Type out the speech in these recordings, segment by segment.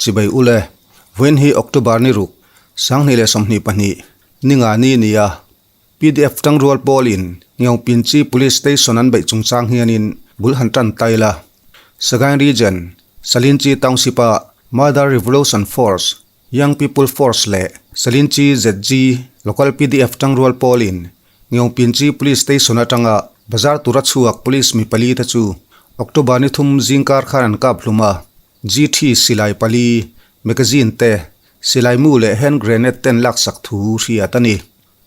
Chibai ule, vawiin hi October ni ruk, 2022, ni nga ni nia. Pdf tangrual pawlin Ngeungpinchi Police Station an beih chungchang hianin bul han tan ta ila. Sagaing Region, Salinchi Township-a Mother Revolution Force, Young People Force leh Salinchi ZG Local pdf tangrual pawlin Ngeungpinchi Police Station atanga bazar tura chhuak Police mi pali te chu October ni thum zingkar khan an kap hlum a. GT silai pali, magazine te, silai mu leh hand grenade ten laksak thu hriat a ni.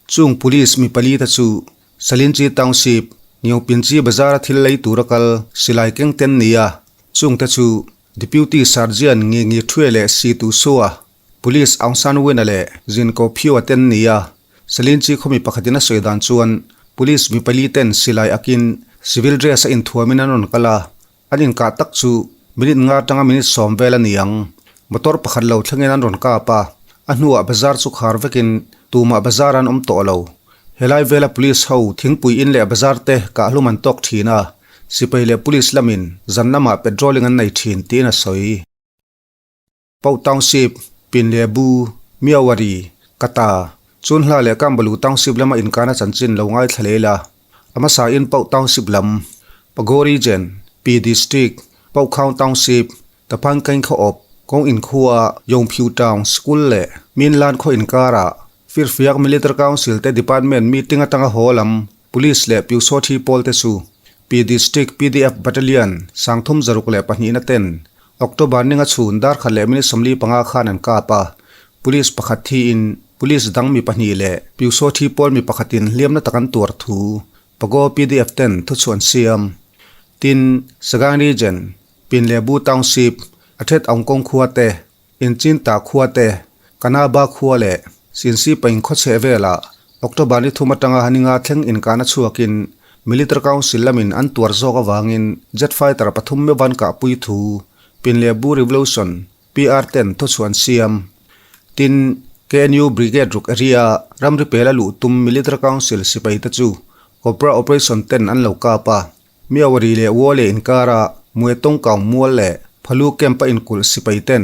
Chung police mi pali te chu Salinchi Township, Ngeupinchi bazar-a thil lei tura kal silai keng ten ni a, chung te chu Deputy Sergeant Ngi Ngi Thue leh Si Tu Sua, Police Aung San Win-a leh Zin Ko Phyo-a ten ni a. Salinchi khawmi pakhatin a sawi dan chuan police mi pali ten silai akin civil dress-a inthuamin an rawn kal a, An inkah tak chu minute nga atanga minute sawm vel a ni ang. Motor pakhat lo thlengin an rawn kap a, a hnuah bazar chu khar vekin tumah bazar an awm tawh lo. Helai vela police ho thingpui in leh bazar te kahhlum an tawk thin a, sipai leh police lamin zan lamah patrolling an nei thin tiin a sawi. Pau Township, Pinlebu, Myawaddy, Kata, Chunhla leh Kambalu Township lama inkana chanchin lo ngaithla leh ila. A hmasain Pau Township lam, Pago Region, Pi District, Paukhaung Township, Taphan Kaing khaw awp, Kawng Inkhua, Yongphiu Town, School leh Minlan khaw inkarah Firfiak Military Council te Department meeting atanga haw lam Police leh Pyusawthi pawl te chu Pi District pdf Battalion 362 na ten October ninga chhun dar khat leh minute 45 khan an kap a, Police pakhat thiin Police dang mi pahnih leh Pyusawthi pawl mi pakhatin hliamna tak an tuar thu Pago pdf ten thuchhuah an siam. Tin, Sagaing Region, Pinlebu Township, a thet Aungkawng khua te, Inchinta khua te, Kanaba khua leh Sinsi Paing khaw chheh velah October ni thum atanga Haninga thleng inkahna chhuakin Military Council lamin an tuar zawk avangin jet fighter pathum meuh an kahpui thu Pinlebu Revolution PR ten thuchhuah an siam. Tin, KNU Brigade ruk area ramri pela luh tum Military Council sipai te chu Cobra Operation ten an lo kap a. Miawari leh Wole inkara Muetawng Kaung Mual leh Phalu Camp a inkulh sipai ten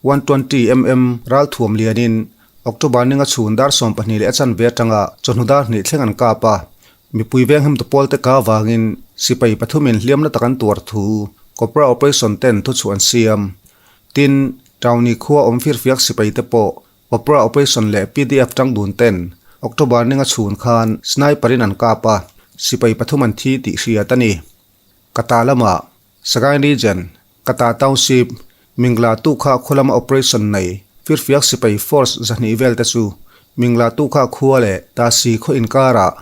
120mm ralthuam lianin October ninga chhun dar 12 leh a chanve atanga chawhnu dar hnih thleng an kap a. Mipui veng hemtu pawlte ka avangin sipai pathumin hliamna tak an tuar thu Cobra Operation ten thuchhuah an siam. Tin, Tauni khua awm firfiak sipai te pawh Cobra Operation leh pdf tangdun ten October ninga chhun khan sniper in an kap a, sipai pathum an thi tih hriat a ni. Kata lamah Sagaing Region, Kata Township, Mingla Tukha khaw lama operation nei firfiak sipai force 200 vel te chu Mingla Tukha khua leh Tasi khaw inkarah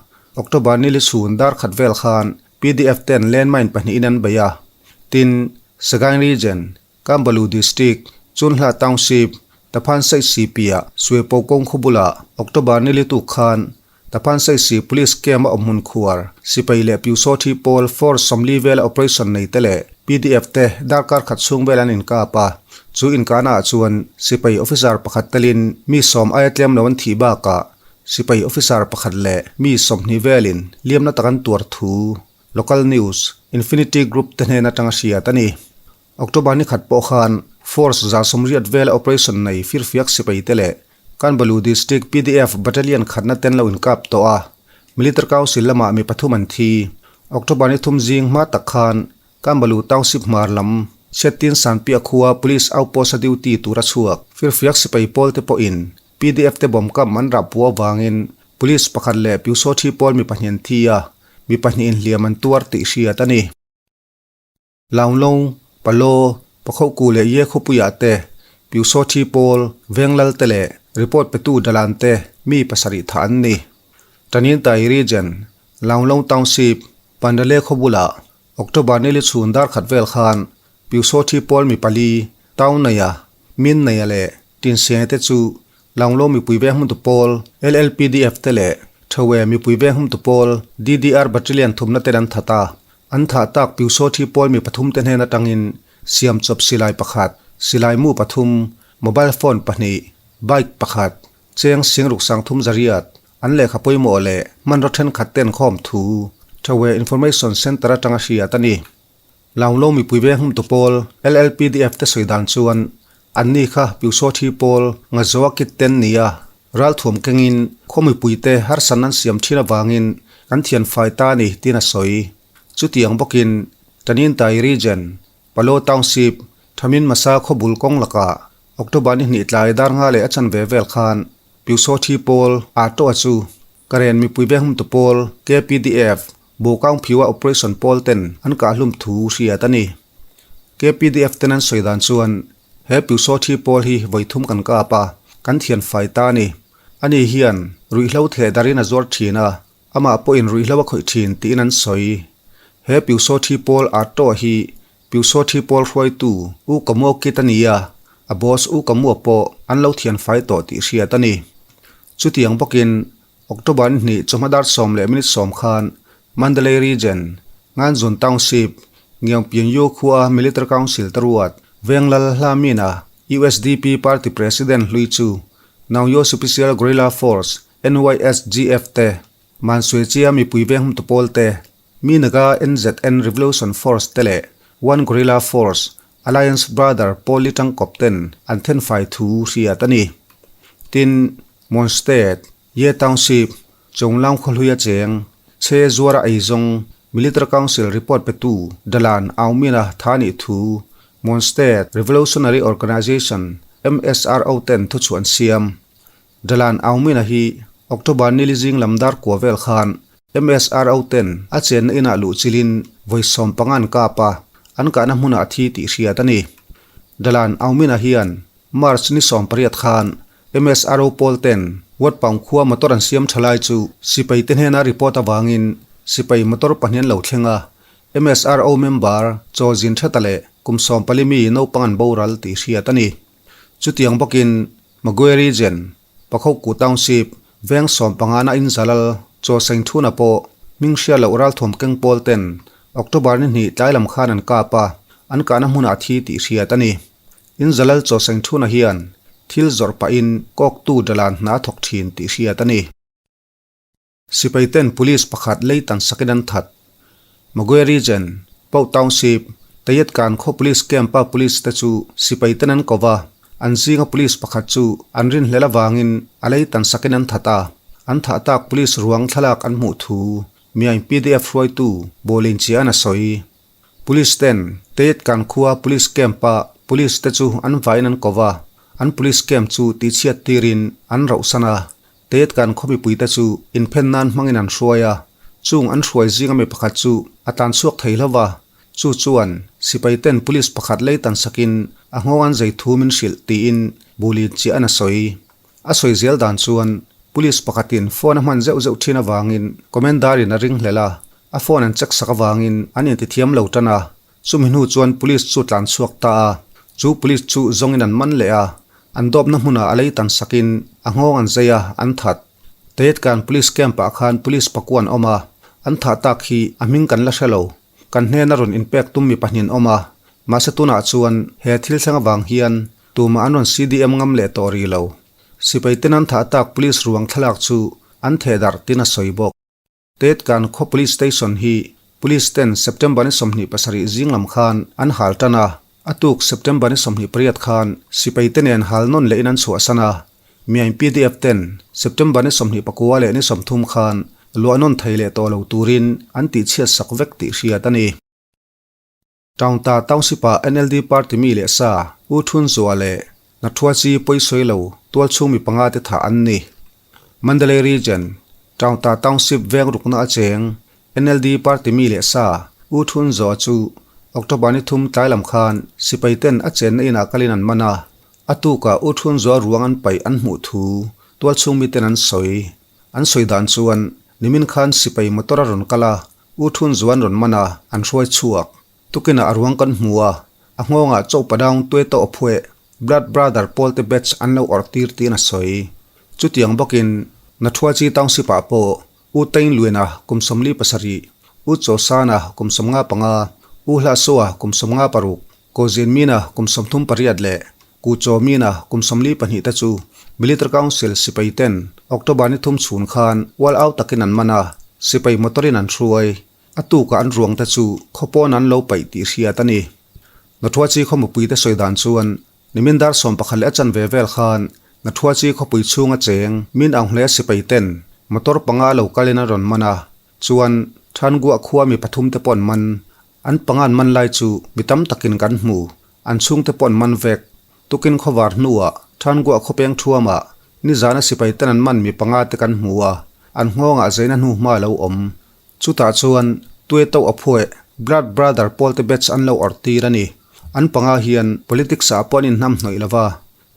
October nili chhun dar khat vel khan pdf ten landmine pahnihin an bei a. Tin, Sagaing Region, Kambalu District, Chunhla Township, Taphan Saihsi piah Suepo kawng khaw bulah October nili tuk khan Taphan Saihsi Police Camp a awm hmun khuar sipai leh Pyusawthi pawl Force 40 vela operation nei te leh pdf te darkar khat chhung vel an inkap a, chu inkahna ah chuan sipai officer pakhat telin mi sawm aia tlem lo an thih bakah sipai officer pakhat leh mi 20 velin liamna tak an tuar thu Local News, Infinity Group te hnen atanga hriat a ni. October ni khat pawh khan Force 180 vela operation nei firfiak sipai te leh Kanbalu District pdf Battalion khatna ten lo inkap tawh a, Military Council lamah mi pathum an thi. October ni thum zing hma tak khan Kanbalu Township hmar lam Chhiattin Sanpiah khua Police Outpost a duty tura chhuak firfiak sipai pawl te pawhin pdf te bomb kam an rah puah avangin Police pakhat leh Pyusawthi pawl mi pahnih an thi a, mi pahnih inhliam an tuar tih hriat a ni. Launglong, Palaw, Pakhohku leh Ye khawpuiah te, Pyusawthi pawl, Venglal te leh report petu Dalan te mi pasarih thah an ni. Tanintai Region, Launglong Township, Pandale khaw bulah October nili chhun dar khat vel khan Pyusawthi pawl mi pali, Taunaia, Minnaia leh Tinsenge te chu Launglo mipui veng hmun tu pawl, LLPDF te leh Thewe mipui veng hmun tu pawl, DDR Battalion thumna ten an that a. An thah tak Pyusawthi pawl mi pathum te hnen atangin siam chawp silai pakhat, silai mu pathum, mobile phone pahnih, bike pakhat, cheng singruk 300, an lehkha pawimawh leh hmanraw thenkhat ten khawm thu Thewe Information Centre atanga hriat a ni. Launglo mipui veng hmun tu pawl, LLPDF te sawi dan chuan Anni kha Pyusawthi pawl Ngazoa kit ten nia ralthuam kengin khaw mipuite harsan an siam thin avangin kan thian fai ta a ni tiin a sawi. Chutiang bawkin Tanintai Region, Palo Township, Thamin Masa khaw bul kawng lakah October ni hnih tlai dar nga leh a chanve vel khan Pyusawthi pawl Atoa chu Karen mipui venghumtu pawl KPDF Bawkang Phiwa Operation pawl ten an kahhlum thu hriat a ni. KPDF ten an sawi dan chuan he Pyusawthi pawl hi vawi thum kan kap a, kan thian fai ta a ni. Ani hian ruihhlo theh darin a zuar thin a, amah pawhin ruihhlo a khawih thin tiin an sawi. He Pyusawthi pawl Arto hi Pyusawthi pawl hruaitu U Kamua Kit a ni a, a boss U Kamua pawh an lo thian fai tawh tih hriat a ni. Chutiang bawkin October ni hnih chawhma dar 10:10 khan Mandalay Region, Nganzun Township, Ngiangpyingyu khua Military Council te ruat Venglal Hlamina USDP Party President hlui chu Naungyo Special Guerrilla Force, NYSGF, te Mansuechia mipui venghumtu pawl te, Minaga NZN Revolution Force te leh One Guerrilla Force, Alliance Brother pawl li tangkawp ten an thenfai thu hriat a ni. Tin, Mon State, Ye Township, Chawnglang khawhluia cheng, Che Zuara eizawng, Military Council report petu Dalan Aumina tha nih thu Mon State Revolutionary Organization, MSRO, ten thuchhuah an siam. Dalan Aumina hi October nili zing lam dar kua vel khan MSRO ten a chenna inah luh chilin vawi 15 an kap a, an kahna hmunah a thi tih hriat a ni. Dalan Aumina hian March ni 18 khan MSRO pawl ten Watpaung khua motor an siam tha lai chu sipai te hnena report avangin sipai motor pahnih an lo thleng a, MSRO member chaw zin theta leh kum 14 mi naupang an boral tih hriat a ni. Chutiang bawkin Magwe Region, Pakhoku Township, veng 15 na inzalal chaw seng thuna pawh hming hria loh ralthuam keng pawl ten October ni hnih tlai lam khan an kap a, an kahna hmunah a thi tih hriat a ni. Inzalal chaw seng thuna hian thil zawrh pahin kawktu dalan hna a thawk thin tih hriat a ni. Sipai ten police pakhat lei tan sakin an that. Magwe Region, Pau Township, Tayetkan khaw police camp-a police te chu sipai ten an ko va, an zinga police pakhat chu an rinhlel avangin a lei tan sakin an that a, an thah tak police ruang thlalak an hmuh thu Myaing PDF hruaitu Bawlin Chian a sawi. Police ten Tayetkan khua police camp-a police te chu an vaiin an ko va, an police camp chu tihchhiat tirin an rauhsan a, Tetkan khaw mipuite chu inphen nan hmangin an hruai a, chung an hruai zinga mi pakhat chu a tlan chhuak thei hlo va, chu chuan sipai ten police pakhat lei tan sakin a nghawng an zei thu min hrilh tiin Bulin chiah an a sawi. A sawi zel dan chuan police pakhatin phone a hman zeuh zeuh thin avangin commander in a ring hlel a, a phone an check sak avangin an intithiam lo tan a, Chumi hnu chuan police chu tlan chhuak ta a, chu police chu zawngin an man leh a, an dawpna hmunah a lei tan sakin a nghawng an zai a, an that. Tayetkan police camp ah khan police pakua an awm a, an thah tak hi a hming kan la hre lo. Kan hnena rawn inpek tum mi pahnih an awm a, mahse tunah chuan he thil thleng avang hian tumah an rawn CDM ngam leh tawh rih lo. Sipai ten an thah tak police ruang thlalak chu an theh darh tin a sawi bawk. Tetkan khaw Police Station hi Police ten September ni 27 zing lam khan an hal tan a, a tuk September ni 28 khan sipai te nen hal nawn lehin an chhuahsan a, Myaing PDF ten September ni 29 leh ni 30 khan luah nawn thei leh tawh lo turin an tihchhiat sak vek tih hriat a ni. Taungta Township-ah NLD party mi leh sa U Thun Zua leh Na Thua Chi pawisawi lo tualchhung mi panga te thah an ni. Mandalay Region, Taungta Township veng rukna a cheng NLD party mi leh sa U Thun Zua chu October ni thum tlai lam khan sipai ten a chenna inah kalin an man a, a tukah U Thun Zua ruang an paih an hmuh thu tualchhung mi ten an sawi. An sawi dan chuan nimin khan sipai motor a rawn kal a, U Thun Zuan rawn man a, an hruai chhuak. Tukinah a ruang kan hmu a, a nghawngah chaw padaung tuai tawh a phueh, Blood Brother pawlte batch an lo awrh tir tiin a sawi. Chutiang bawkin Nathuachi Township ah pawh U Tain Luena kum 47, U Chaw Sana kum 55, U Hla Sua kum 56, Ko Zin Mina kum 38 leh Ku Chaw Mina kum 42 te chu Military Council sipai ten October ni thum chhun khan ual au takin an man a, sipai motor in an hruai. A tukah an ruang te chu khaw pawn an lo paih tih hriat a ni. Nathuachi khaw mupui te sawi dan chuan. Nimin dar 11 leh a chanve vel khan Nathuachi khawpui chhunga cheng min ang hle sipai ten motor panga lo kalin an rawn man a, chuan Thanguah khua mi pathum te pawh an man. An panga an man lai chu mi tam takin kan hmu, an chhungte pawh an man vek. Tukin khawvar hnuah Thanguah khawpeng thuamah nizana sipai ten an man mi panga te kan hmu a, an nghawngah zeina hnuhma a lo awm. Chutah chuan Tue Tauh a phueh Blood Brother pawl te batch an lo awrh tir a ni. An panga hian politics ah pawh an inhnam hnawih lova,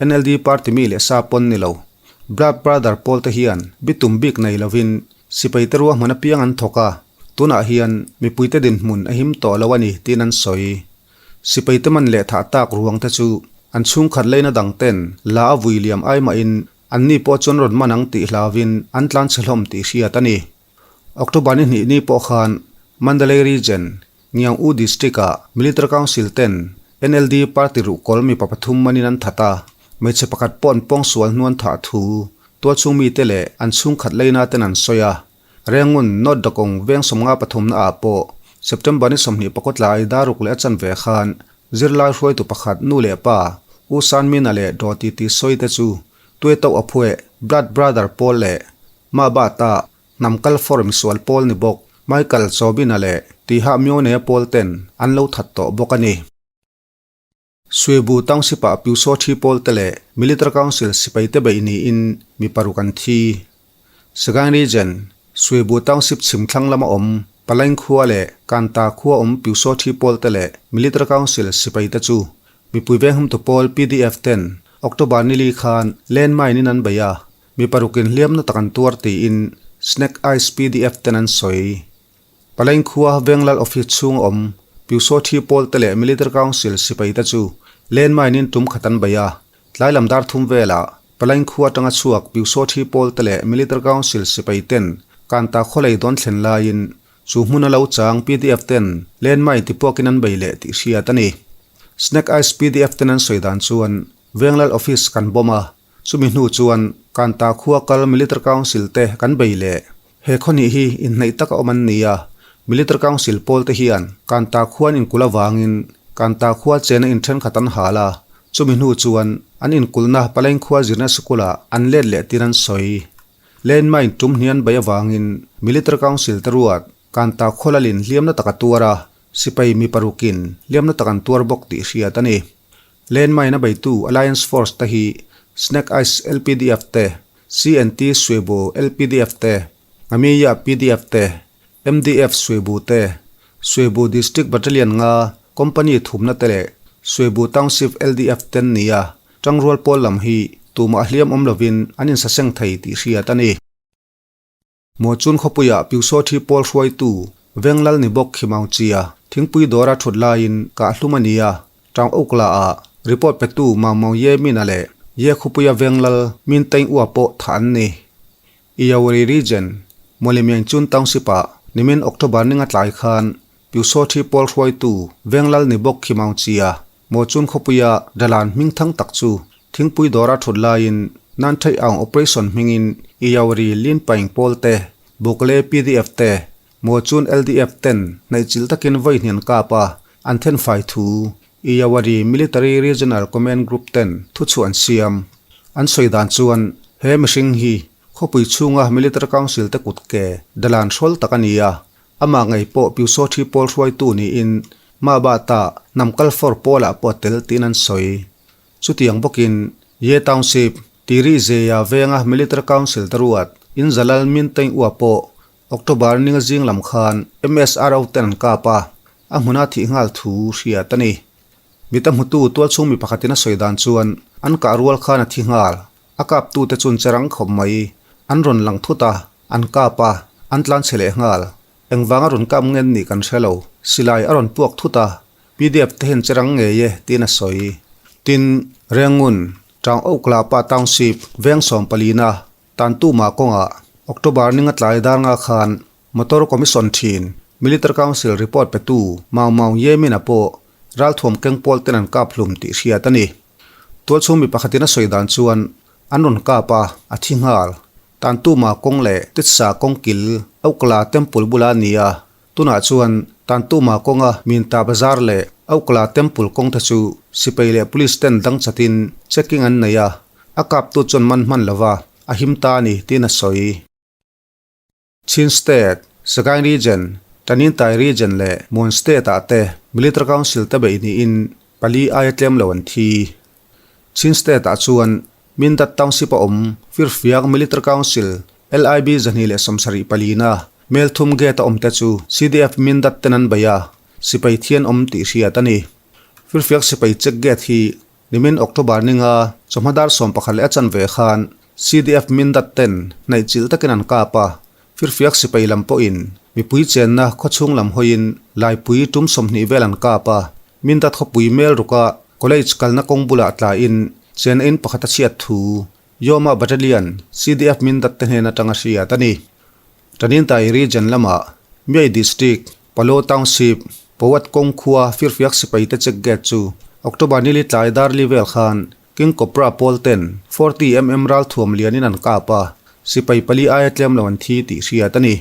NLD party mi leh sa pawn ni lo. Blood Brother pawl te hian bitum bik nei lovin sipai te ruahman apiang an thawk a, tunah hian mipui te dinhmun a him tawh lo a ni tiin an sawi. Sipai te man leh thah tak ruang te chu an chhungkhat leina dang ten la a vui liam ai mahin anni pawh chuan rawn man ang tih hlauvin an tlanchhe hlawm tih hriat a ni. October ni hnih ni pawh khan Mandalay Region, Ngiang U District-ah Military Council ten NLD party ruhkawl mipa pathum manin an that a, hmeichhe pakhat pawh an pawngsual hnu an thah thu tualchhung mite leh an chhungkhat leina ten an sawi a. Rengun, North Dakong veng 50 pathumna ah pawh September ni 20 pakua tlai daruk leh a chanve khan zirlai hruaitu pakhat nu leh pa U Sanmina leh Dawti tih sawi te chu Tue Tauh a phueh Blood Brother pawl leh Mah Bata, hnam kal form sual pawl ni bawk, Michael Chobina leh Tiha Myone pawl ten an lo that tawh bawk a ni. Suibu Township ah Pyusaw thi pawl te leh Military Council sipai te beih niin mi paruk an thi. Sagaing Region, Suibu Township chhim thlang lama awm Palaing khua leh Kanta khua awm Pyusaw thi pawl te leh Military Council sipai te chu mipui venghumtu pawl PDF ten October nili khan landmine in an bei a, Mi parukin hliamna tak an tuar tiin Snake Eyes pdf ten an sawi. Palaing khua Venglal Office chhung awm Pyusaw Thi pawl te leh Military Council sipai te chu landmine in tum khat an bei a. Tlai lam dar thum velah Palaing khua atanga chhuak Pyusaw Thi pawl te leh Military Council sipai ten Kanta khawlei dawn thlen laiin chu hmuna lo chang pdf ten landmine tipuakin an bei leh tih hriat a ni. Snake Eyes pdf ten an sawi dan chuan Venglal Office kan bomb a, Chumi hnu chuan Kanta khua kal Military Council te kan bei leh. He khawhnih hi inhnaih taka awm an ni a, Military Council pawl te hian Kanta khuan inkulh avangin Kanta khua chena in thenkhat an hal a, chumi hnu chuan an inkulhna Paleng khua zirna sikulah an let leh tir an sawi. Landmine tum hnih an bei avangin Military Council te ruat Kanta khua lalin hliamna tak a tuar a, sipai mi parukin hliamna tak an tuar bawk tih hriat a ni. Landmine a beitu Alliance Force te hi Snake Eyes LPDF te, CNT Suibu LPDF te, Ngamiya PDF te, MDF Suibu te, Suibu District Battalion nga Company thumna te leh Suibu Township LDF ten nia tangrual pawl lam hi tumah hliam awm lovin an insaseng thei tih hriat a ni. Mawchun khawpuiah Pyusaw thi pawl hruaitu Venglal ni bawk khi Mauchia thingpui dawra thut laiin kahhlum a ni a, Tang Ukla ah report petu Mau Mau Ye Mina leh Ye khawpuia Venglal Min Taing Ua pawh thah an ni. Iyawari Region, Mawlemiangchun Township ah nimin October ninga tlai khan Pyusaw thi pawl hruaitu Venglal ni bawk khi Mauchia Mawchun khawpuia Dalan hmingthang tak chu Thingpui dawra thut laiin Nan Theih Aung Operation hmingin Iyawari Lin Paing pawl te, Bukle pdf te, Mawchun LDF ten hnaihchilh takin vawi hnian kap a, an thenfai thu Iyawari Military Regional Command Group ten thuchhuah an siam. An sawi dan chuan he mihring hi khawpui chhunga Military Council te kut ke dalan hrawl tak a ni a, Amah ngei pawh Pyusaw thi pawl hruaitu niin Mah Bata hnam kal for pawlah pawh a tel tiin an sawi. Chutiang bawkin Ye Township, Tiri Zeia venga Military Council te ruat in Zalal Min Taing Ua pawh October ninga zing lam khan MSRO ten an kap a, a hmuna thih nghal thu hriat a ni. Mita hmutu tualchhung mi pakhatin a sawi dan chuan an kah rual khan a thi nghal. A kaptute chuan che rang khawp mai. An rawn lang thut a, an kap a, an tlan chhe leh nghal. Engvanga rawn kap ngen nih kan hre lo. Silai a rawn puak thut a, PDF te hian che rang ngei e tiin a sawi. Tin, Rengun, Tang Oakla pa Township, Veng 14-a, Tantuma kawngah October ninga tlai dar nga khan Motor Commission thin, Military Council report petu Mau Mau Yemin-a pawh ralthuam keng pawl ten an kap hlum tih hriat a ni. Tualchhung mi pakhatin a sawi dan chuan an rawn kap a, a thi nghal. Tantuma kawng leh Titsa kawng kil Oakla Temple bula a ni a, tunah chuan Tantuma kawnga Minta Bazar leh. Aukla Temple kawng te chu sipai leh police ten dang chatin checking an nei a, a kaptu chuan man hman lova a him ta a ni tiin a sawi. Chin State, Sagaing Region, Tanintay Region leh Mon State ah te Military Council te beih niin pali aia tlem lo an thi. Chin State ah chuan Mindat Township a awm Firfiak Military Council LIB 270 palina Melthum Gate a awm te chu CDF Mindat ten an bei a, sipai thian awm tih hriat a ni. Firfiak sipai check gate hi Nimin October ninga chawhma dar 11 leh a chanve khan CDF Mindat ten hnaih chilh takin an kap a, Firfiak sipai lam pawhin mipui chenna khawchhung lam hawiin laipui tum 20 vel an kap a, Mindat khawpui mel ruka college kalna kawng bulah tlaiin chenna in pakhat a chhiat thu Yoma Battalion CDF Mindat te hnen atanga hriat a ni. Tanintai Region lamah Myai District Palo Township, Powat kawng khua firfiak sipai te check gate chu October nili tlai dar li vel khan King Cobra pawl ten 40 mm ral thuam lianin an kap a, sipai pali aia tlem lo an thi tih hriat a ni.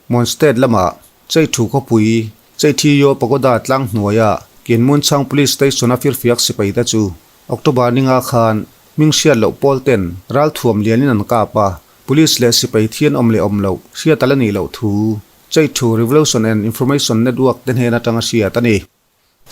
Mon State lamah Cheithu khawpui Cheithiyo Pagoda tlang hnuaia Kinmunchang Police Station a firfiak sipai te chu October ninga khan hming hriat loh pawl ten ral thuam lianin an kap a, Police leh sipai thian awm leh awm loh hriat a la nih loh thu Cheithu Revolution and Information Network te hnen atanga hriat a ni.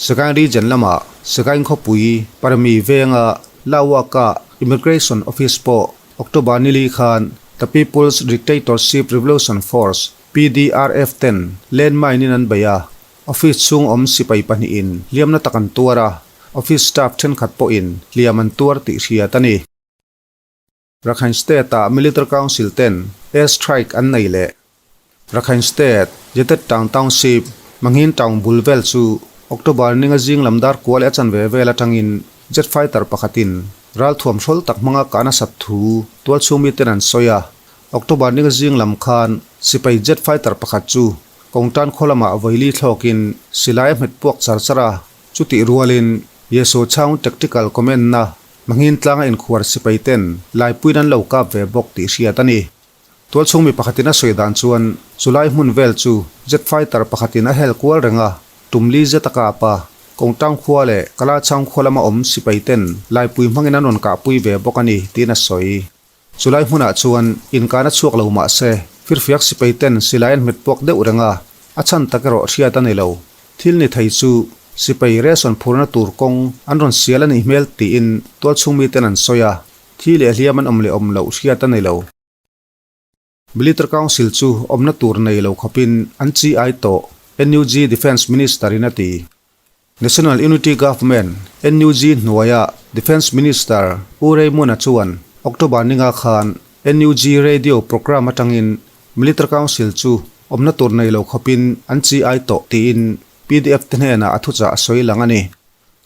Sagaing Region lamah Sagaing khawpui Parami venga Lawaka Immigration Office pawh October nili khan The People's Dictatorship Revolution Force, PDRF, ten landmine in an bei a, office chhung awm sipai pahnihin hliamna tak an tuar a, office staff thenkhat pawhin hliam an tuar tih hriat a ni. Rakhine State-ah Military Council ten air strike an nei leh. Rakhine State, Jetet Town Township, Manghin Town bul vel chu October ninga zing lam dar kua leh a chanve vel atangin jet fighter pakhatin ralthuam hrawl tak hmanga kah nasat thu tualchhung miten an sawi a. October ninga zing lam khan sipai jet fighter pakhat chu Kawngtan khaw lamah vawili thlawkin silai a hmet puak char char a, chutih rualin Yeso Chhaung Tactical Command-na Mangin tlanga inkhuar sipai ten laipuiin an lo kap ve bawk tih hriat a ni. Tualchhung mi pakhatin a sawi dan chuan chulai hmun vel chu jet fighter pakhatin a hel kual reng a, tum li zet a kap a, Kawngtang khua leh Kalachang khua lama awm sipai ten laipui hmangin an rawn kahpui ve bawk a ni tiin a sawi. Chulai hmunah chuan inkana chhuak lo mah se, firfiak sipai ten silai an hmet puak deuh reng a, a chhan tak erawh hriat a ni lo. Thil ni thei chu sipai ration phurna tur kawng an rawn sial a nih hmel tiin tualchhung miten an sawi a, thi leh hliam an awm leh awm loh hriat a ni lo. Military Council chu awmna tur nei lo khawpin an chi ai tawh, NUG Defence Minister in a ti. National Unity Government, NUG, hnuaia Defence Minister U Raymond-a chuan October ninga khan NUG Radio programme atangin Military Council chu awmna tur nei lo khawpin an chi ai tawh tiin pdf te hnenah a thuchah a sawi lang a ni.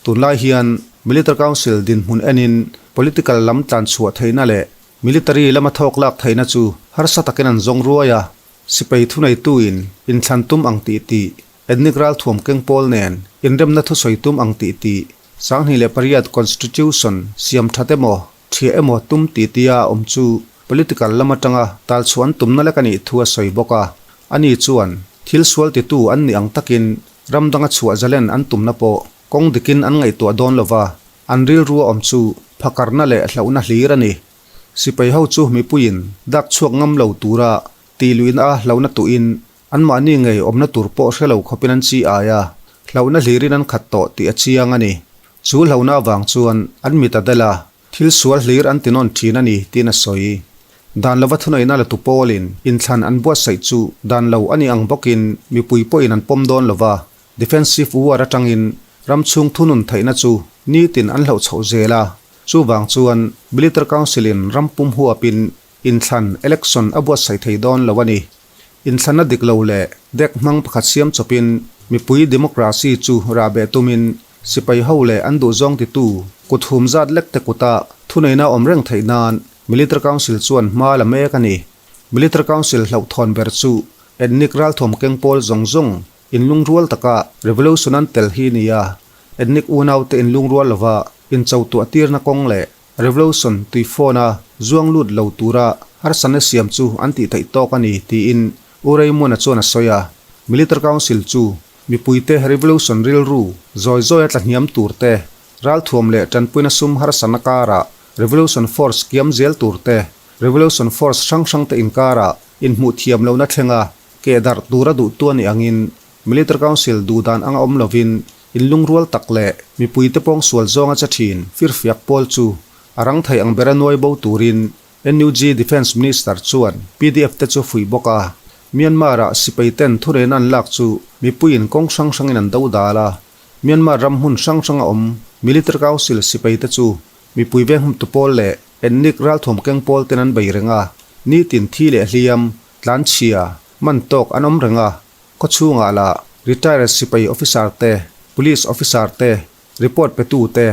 Tunlai hian Military Council dinhmun enin political lam tlanchhuah theihna leh military lama thawk lak theihna chu harsa takin an zawng ruai a, sipai thuneituin inthlan tum ang tih tih Ethnic ralthuam keng pawl nen inremna thusawi tum ang tih tih 2008 Constitution siam that emaw, thiah emaw tum tih tia a awm chu political lam atanga talchhuah an tumna lek a nih thu a sawi bawk a. Ani chuan thil sual titu an nih ang takin ram danga chhuah zalen an tumna pawh kawng dikin an ngaihtuah dawn lova, an rilru a awm chu phakarna leh hlauhna hlir a ni. Sipai ho chu mipuiin dak chhuak ngam lo tura tih luihna a hlauhna tuhin Anmahni ngei awmna tur pawh hre lo khawpin an chi ai a, hlauhna hlirin an khat tawh tih a chiang a ni. Chu hlauhna avang chuan an mit a del a, thil sual hlir an ti nawn thin a ni tiin a sawi. Dan lova thuneihna la tu pawlin inthlan an buatsaih chu dan lo a nih ang bawkin mipui pawhin an pawm dawn lova, defensive war atangin ram chhung thunun theihna chu nitin an hlauh chhoh zel a. Chuvang chuan Military Council-in ram pum huapin inthlan, election, a buatsaih thei dawn lo a ni. Inthlanna dik lo leh dek hmang pakhat siam chawpin mipui democracy chu rahbeh tumin sipai ho leh an duhzawng titu kut hum zat lek te kuta thuneihna awm reng theih nan Military Council chuan hma la mek a ni. Military Council hlauhthawn ber chu ethnic ralthuam keng pawl zawng zawng inlungrual taka revolution an tel hi nia, ethnic unaute inlungrual lova inchotuah tirna kawng leh Revolution tui phone-a zuang lut lo tura harsatna siam chu an tih theih tawk a ni, tiin U Raymond-a chuan a sawi a. Military Council chu Mipuite revolution rilru zawi zawia tla hniam tur te, ralthuam leh tanpuina sum harsatna karah revolution force kiam zel tur te, revolution force hrang hrangte inkarah inhmuh thiam lohna thlenga keh darh tura duhtu a nih angin Military Council duhdan anga awm lovin inlungrual tak leh mipuite pawngsual zawnga che thin firfiak pawl chu a rang thei ang bera nuai bo turin NUG Defence Minister chuan pdf te chu fuih bawk a, Myanmar-ah sipai ten thurena an lak chu mipuiin kawng hrang hrangin an do dal a, Myanmar ram hmun hrang hranga awm Military Council sipai te chu mipui venghumtu pawl leh ethnic ralthuam keng pawl ten an bei reng a, nitin thi leh hliam, tlanchhia, man tawk an awm reng a, khawchhungah lah retired sipai officer te, police officer te, report petu te,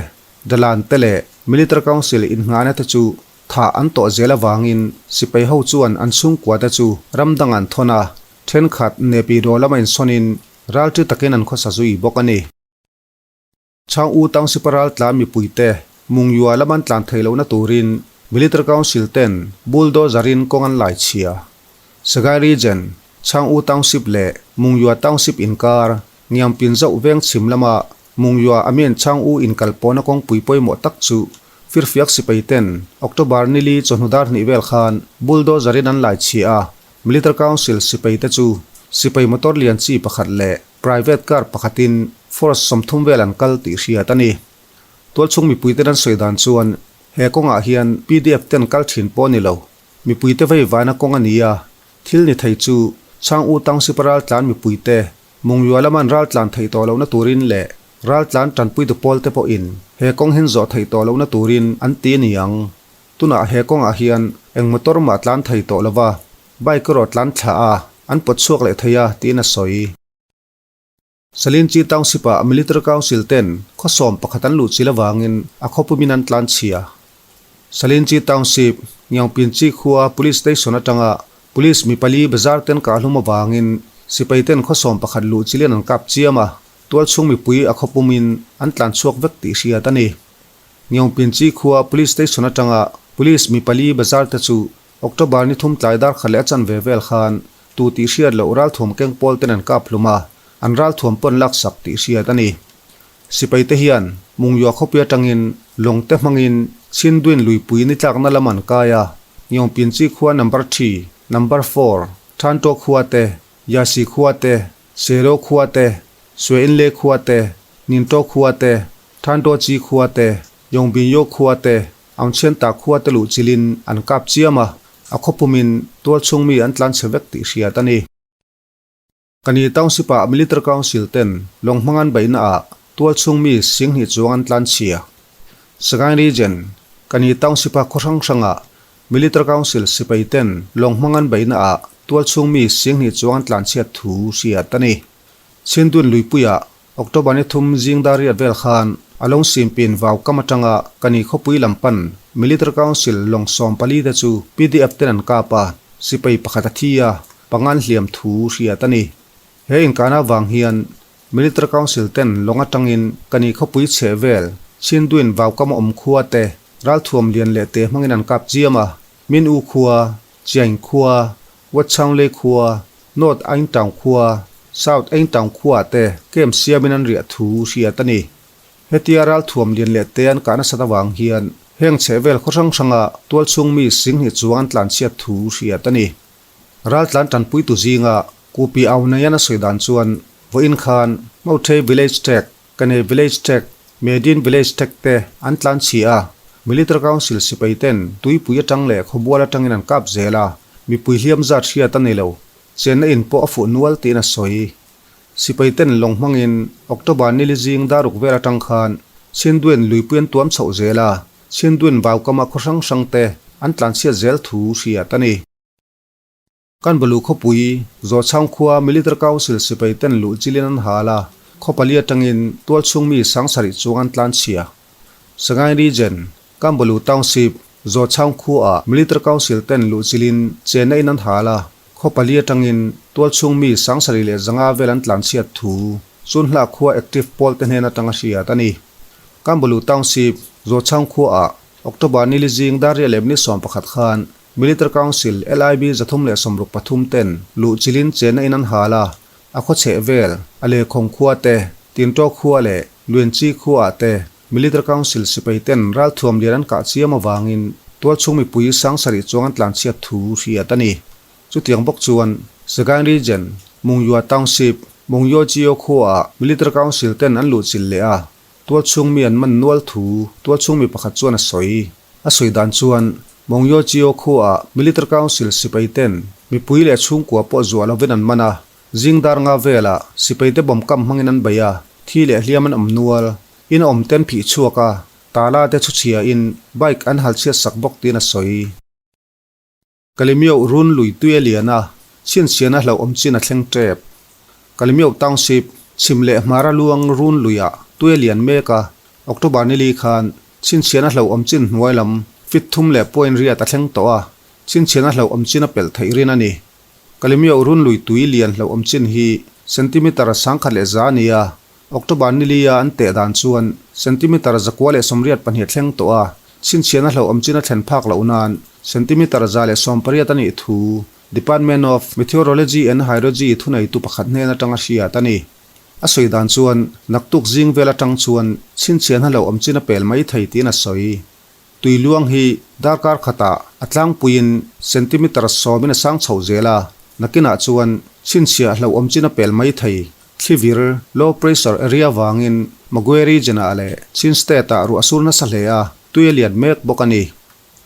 dalan te leh Military Council innghahna te chu Thah an tawh zel avangin sipai ho chuan an chhungkuate chu ram dang an thawn a, thenkhat Nepi ro lama insawnin ralṭi takin an khawsa zui bawk a ni. Chhang U Township-a raltlan mipuite Mungyua lama an tlan theih lohna turin Military Council ten bulldozer-in kawng an lai chhia. Sagaing Region, Chhang U Township leh Mungyua Township inkar Ngiangpin zauh veng chhim lama Mungyua Amen Chhang U inkal pawhna kawngpui pawimawh tak chu Firfiak sipai ten October nili chawhnu dar hnih vel khan bulldozer in an lai chhia a, Military Council sipai te chu sipai motor lian chi pakhat leh private car pakhatin force 30 vel an kal tih hriat a ni. Tualchhung mipui ten an sawi dan chuan he kawngah hian pdf ten kal thin pawh a ni lo, mipui te vei vaina kawng a ni a, thil ni thei chu Chhang U Township a raltlan mipui te Mungyua lama an raltlan theih tawh lohna turin leh raltlan tanpuitu pawlte pawhin he kawng hin zawh theih tawh lohna turin an ti a ni ang. Tunah he kawngah hian eng motor mah tlan thei tawh lova, bike erawh tlan thlah a, an pawt chhuak leh thei a, tiin a sawi. Salinchi Township-ah Military Council ten khaw 11 an luh chil avangin a khawpumin an tlan chhia. Salinchi Township, Ngiangpinchi khua Police Station atanga Police mi pali bazar ten kah hlum avangin sipai ten khaw 11 luh chilin an kap chiam a, tualchhung mipui a khawpumin an tlan chhuak vek tih hriat a ni. Ngiangpinchi khua Police Station atanga Police mi pali bazar te chu October ni thum tlai dar khat leh a chanve vel khan tu tih hriat loh ralthuam keng pawl ten an kap hlum a, an ralthuam pawn laksak tih hriat a ni. Sipai te hian Mungyua khawpui atangin lawng te hmangin Chhinduin luipui ni tlakna lam an kai a, Ngiangpinchi khua number three, number four, Thantaw khua te, Yasi khua te, Sero khua te, Sueinle khua te, Nintaw khua te, Thantaw Chi khua te, Yongbinyo khua te, Aungchhianta khua te luh chilin an kap chiam a, a khawpumin tualchhung mi an tlanchhe vek tih hriat a ni. Kani Township-ah Military Council ten lawng hmang an beihnaah tualchhung mi 20,000 chuang an tlanchhia. Sagaing Region, Kani Township-a khaw hrang hrangah Military Council sipai ten lawng hmang an beihnaah tualchhung mi 20,000 chuang an tlanchhiat thu hriat a ni. Chhindun Luipuiah October ni thum zing dar riat vel khan a lawng simpin vau kam atanga Kani khawpui lam pan Military Council lawng 14 te chu pdf ten an kap a, sipai pakhat a thi a, pangan hliam thu hriat a ni. He inkahna avang hian Military Council ten lawng atangin Kani khawpui chheh vel Chhinduin vaukam a awm khua te ralthuam lian leh te hmangin an kap chiam a, Min U khua, Chiaing khua, Watchaunglei khua, North Aingtown khua, South Aingtown khua te camp siamin an riah thu hriat a ni. Hetia ralthuam lian leh te an kah nasat avang hian heng chheh vel khaw hrang hranga tualchhung mi 20,000 chuang an tlanchhiat thu hriat a ni. Raltlan tanpuitu zinga Kupi Au Naian a sawi dan chuan vawiin khan Mauthei Village Tech, Kane Village Tech, Medin Village Tech te an tlan chhi a, Military Council sipai ten tuipui atang leh khawbual atangin an kap zel a, mipui hliam zat hriat a ni lo, chenna in pawh a fuh nual tiin a sawi. Sipai ten lawng hmangin October nili zing daruk vel atang khan Chhinduin luipui an tuam chhoh zel a, Chhinduin vaukama khaw hrang hrang te an tlanchhiat zel thu hriat a ni. Kan balu khawpui, Zawchhang khua Military Council sipai ten luh chilin an hal a, khaw pali atangin tualchhung mi 7000 chuang an tlanchhia. Sagaing Region, Kanbalu Township, Zawchhang khuaah Military Council ten luh chilin chenna in an hal a, khaw pali atangin tualchhung mi 7500 vel an tlanchhiat thu Chunhla khua active pawl te hnen atanga hriat a ni. Kanbalu Township, Zawchhang khuaah October nili zing dar riah leh minute 11 khan Military Council, LIB 363 ten luh chilin chenna in an hal a, A khaw chheh vel, a lehkhawng khua te, Tintaw khua leh Luenchi khuaah te Military Council sipai ten ralthuam lian an kah chiam avangin tualchhung mipui sangsarih chuang an tlanchhiat thu hriat a ni. Chutiang bawk chuan Sagaing Region, Mungyua Township, Mungyo Gio khuaah Military Council ten an luhchilh leh a, Tualchhung mi an man nual thu tualchhung mi pakhat chuan a sawi. A sawi dan chuan Mawngyo Chio khuaah Military Council sipai ten mipui leh chhungkua pawh zuah lovin an man a, zing dar nga velah sipai te bawm kam hmangin an bei a, thi leh hliam an awm nual. In awm ten phih chhuak a, tala te chhuchhia in bike an hal chhiat sak bawk tiin a sawi. Kalemioh run lui tui a lian a, chhinchhiahna hlauhawm chin a thleng tep. Kalemioh Township, chhim leh hmara luang run luiah tui a lian mek a, October nili khan chhinchhiahna hlauhawm chin hnuai lam feet thum leh point riat a thleng tawh a, chhinchhiahna hlauhawm chin a pelh theih rin a ni. Kalemioh run lui tui lian hlauhawm chin hi centimeter 1100 a ni a, October nilia an teh dan chuan centimeter 198 thleng tawh a, chhinchhiahna hlauhawm chin a thlen phak loh nan centimeter 118 a nih thu Department of Meteorology and Hydrology thuneitu pakhat hnen atanga hriat a ni. A sawi dan chuan naktuk zing vel atang chuan chhinchhiahna hlauhawm chin a pel mai thei tiin a sawi. Tui luang hi darkar khatah a tlangpuiin centimeter sawmin a sang chho zel a, nakinah chuan chhinchhiah hlauhawm chin a pel mai thei. Thlivir, low pressure area vangin Magwe region-ah leh Chin state-ah ruah sur nasa hle a, tui a lian mek bawk a ni.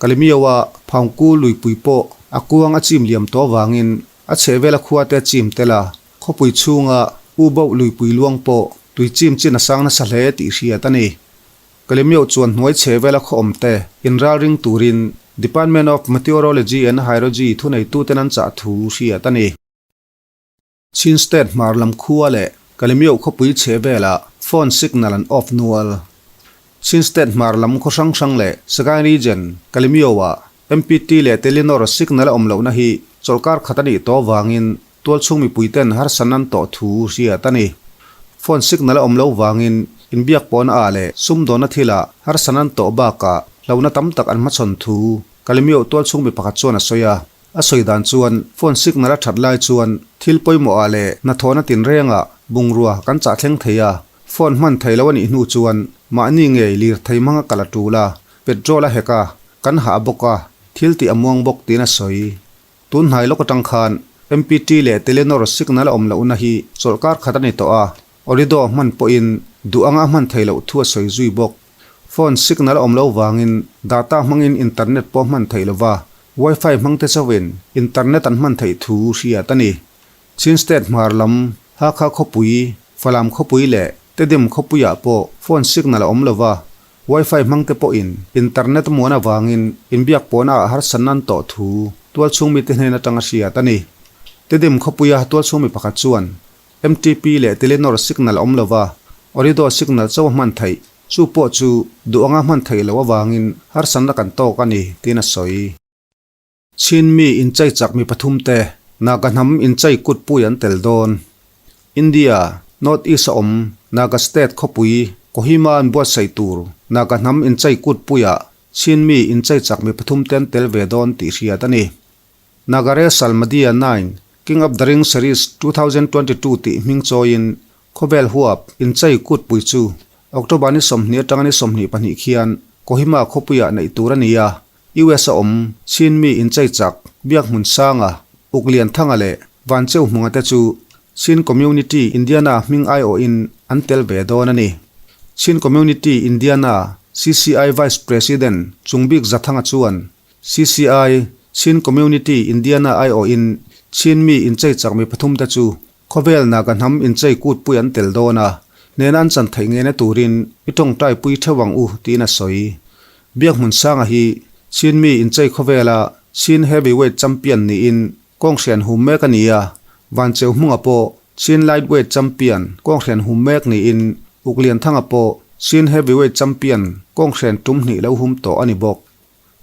Kalemio-a Phaungku luipui pawh a kuang a chim liam tawh vangin a chhehvela khuate a chim tel a, khawpui chhunga U Boh luipui luang pawh tui chim chin a sang nasa hle tih hriat a ni. Kalemio chuan hnuai chhehvela khaw awmte inralring turin Department of Meteorology and Hydrology thuneituten an chah thu hriat a ni. Chin State hmar lam khua leh Kalemioh khawpui chheh velah phone signal an off nual. Chin State hmar lam khaw hrang hrang leh Sagaing Region, Kalemioh-ah MPT leh Telenor signal a awm lohna hi chawlhkar khat a nih tawh vangin tualchhung mipuiten harsatna an tawh thu hriat a ni. Phone signal a awm loh vangin inbiak pawhna ah leh sumdawnna thilah harsatna an tawh bakah hlauhna tam tak an hmachhawn thu Kalemioh tualchhung mi pakhat chuan a sawi a. A sawi dan chuan phone signal a that lai chuan thil pawimawh ah leh hnathawhna tinrengah bungrua kan chah thleng thei a, phone hman thei lo a nih hnu chuan mahni ngei lirthei hmanga kal a tul a, petrol a hek a, kan hah bawk a, thil tih a muang bawk tiin a sawi. Tun hnai lawk atang khan MPT leh Telenor signal a awm lohna hi chawlhkar khat a ni tawh a, Orido hman pawhin duh anga a hman thei loh thu a sawi zui bawk. Phone signal a awm lo vangin data hmangin internet pawh hman theih lova, Wi-Fi hmangte chauhin internet an hman theih thu hriat a ni. Chin State hmar lam, Hakha khawpui, Falam khawpui leh Tedim khawpuiah pawh phone signal a awm lova, Wi-Fi hmangte pawhin internet a muan avangin inbiak pawhna ah harsatna an tawh thu tualchhung mite hnen atanga hriat a ni. Tedim khawpuia tualchhung mi pakhat chuan MTP leh Telenor signal a awm lova, Orido signal chauh a hman theih. Chu pawh chu duh anga hman theih loh avangin harsatna kan tawk a ni, tiin a sawi. Chin mi inchei chak mi pathum te Naga hnam inchei kutpui an tel dawn. India, North East a awm Naga State khawpui Kohima an buatsaih tur Naga hnam inchei kutpuiah Chin mi inchei chak mi pathum te an tel ve dawn tih hriat a ni. Nagare Salmadia Nine, King of the Ring Series 2022 tih hming chawiin Khawvel huap inchei kutpui chu October ni 20 atanga ni 22 khian Kohima khawpuiah neih tur a ni a, US a awm Chin mi inchei chak Biak Hmun Sanga, Uk Lian Thanga leh Van Cheu Hmunga te chu Chin Community Indiana hming aiawhin an tel ve dawn a ni. Chin Community Indiana CCI Vice President Chungbik Zathanga chuan CCI, Chin Community Indiana aiawhin Chin mi inchei chak mi pathum te chu khawvel Naga hnam inchei kutpui an tel dawn a, hnena an chan theih ngeina turin i tawngtai pui theuh ang u tiin a sawi. Biakhmunsanga hi Chin mi inchei khawvela Chin Heavyweight Champion niin kawnghrian hum mek a ni a, Vancheu Hmunga pawh Chin Lightweight Champion kawnghrian hum mek niin Uklianthanga pawh Chin Heavyweight Champion kawnghrian tum hnih lo hum tawh a ni bawk.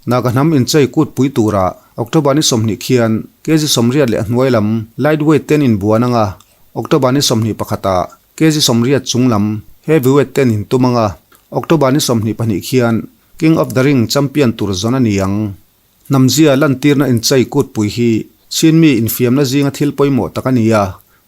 Naga hnam inchei kut pui turah October ni 20 khian kg 80 leh a hnuai lam lightweight ten inbuan anga, October ni 21 ah kg 80 chung lam heavyweight ten intum anga, October ni 22 khian King of the Ring champion tur zawn a ni ang. Hnamzia lantirna inchei kut pui hi Chin mi infiamna zinga thil pawimawh tak a ni a.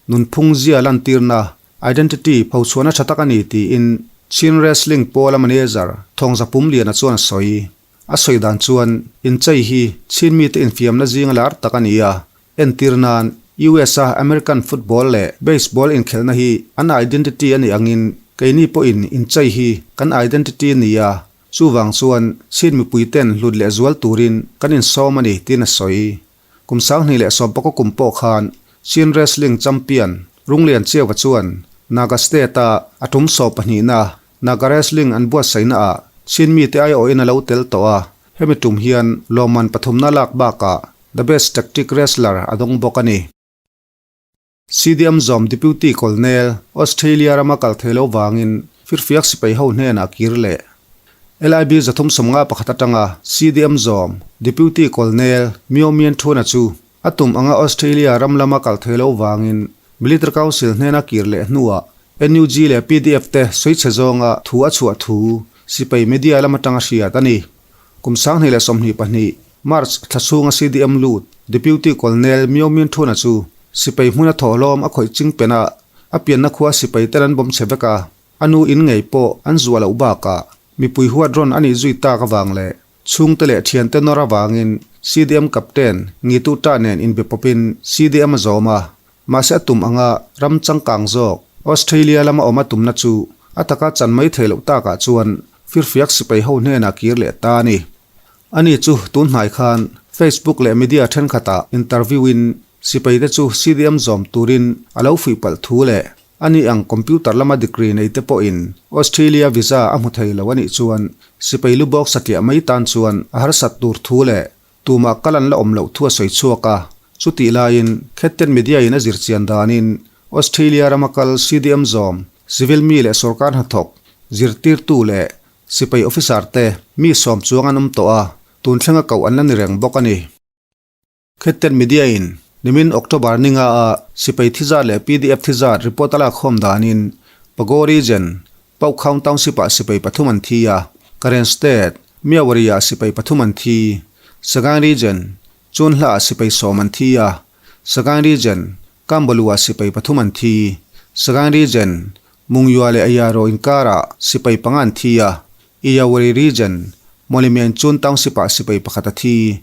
nunphung zia lantirna, identity, phochhuahna tha tak a ni tiin Chin Wrestling pawla manager Thawngza Pumliana chuan a sawi. A sawi dan chuan inchei hi Chin mite infiamna zinga lar tak a ni a, entir nan US a American football leh baseball inkhelhna hi an identity a nih angin keini pawhin inchei hi kan identity a ni a, chuvang chuan Chin mipuiten hlut leh zual turin kan insawm a ni tiin a sawi. Kum 2019 kum pawh khan Chin Wrestling Champion Runglian Chiauva chuan Naga State-a a tum 12na Naga Wrestling an buatsaihna ah Chin mite aiawhin a lo tel tawh a, hemi tum hian lawmman pathumna lak bakah The Best Tactic Wrestler a dawng bawk a ni. CDM zawm Deputy Colonel, Australia rama kal thei lo vangin firfiak sipai ho hnenah kir leh. LIB 351 atanga CDM zawm Deputy Colonel Myo Myint Thuna chu a tum anga Australia ram lama kal thei lo vangin Military Council hnena kir leh hnuah NUG leh PDF te sawichhe zawnga thu a chhuah thu sipai media lam atanga hriat a ni. Kum 2022 March thla chhunga CDM lut Deputy Colonel Myo Myint Thuna chu sipai hmuna thawhlawm a khawih ching pen a, a pianna khua sipai ten an bawm chhe vek a, a nu in ngei pawh an zuah loh bakah mipui huat rawn a nih zui tak avang leh chhungte leh thiante nawr avangin CDM Captain Ngitu Ta nen inbe pawpin CDM a zawm a, mahse a tum anga ram changkang zawk Australia lama awm a tumna chu a taka chan mai thei loh takah chuan firfiak sipai ho hnenah kir leh ta a ni. Ani chu tun hnai khan Facebook leh media thenkhatah interview in sipai te chu CDM zawm turin a lo fuih palh thu leh ani ang computer lama degree nei te pawhin Australia visa a hmu thei lo anih chuan sipai lu bawk satliah mai tan chuan a harsat tur thu leh tumah kal an la awm loh thu a sawi chhuak a. Chutih laiin Khetten media in a zir chian danin Australia rama kal CDM zawm civil mi leh sorkar hnathawk zirtirtu leh Sipai officer te mi sawm chuang an awm tawh a, tun thlenga koh an la ni reng bawk a ni. Khetten Media in nimin October ni nga a sipai thi zat leh PDF thi zat report a lak khawm danin Pago Region, Paukhaung Township ah sipai pathum an thi a, Karen State, Myawaddy ah sipai pathum an thi, Sagaing Region, Chunhla ah sipai sawm an thi a, Sagaing Region, Kambalu ah sipai pathum an thi, Sagaing Region, Mungyua leh Ayaro inkarah sipai panga an thi a, Iyawari Region, Mawlemian Chun Township-ah sipai pakhat a thi.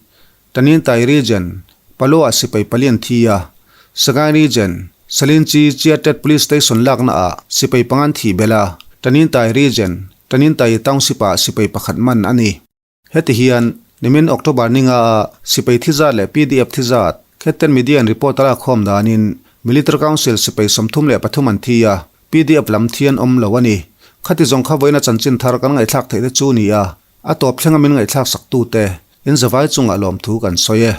Tanintai Region, Palo-ah sipai pali an thi a, Sagaing Region, Salinchi Chiatet Police Station laknaah sipai panga an thih belh a, Tanintai Region, Tanintai Township-ah sipai pakhat man a ni. Heti hian nimin October ni nga a sipai thi zat leh PDF thi zat Khetten Media in report a lak khawm danin Military Council sipai 33 an thi a, PDF lam thi an awm lo a ni. Khati zawng kha vawiina chanchin thar kan ngaihthlak theih te chu ni a, a tawp thlenga min ngaihthlak sak tute in zavai chungah lawmthu kan sawi e.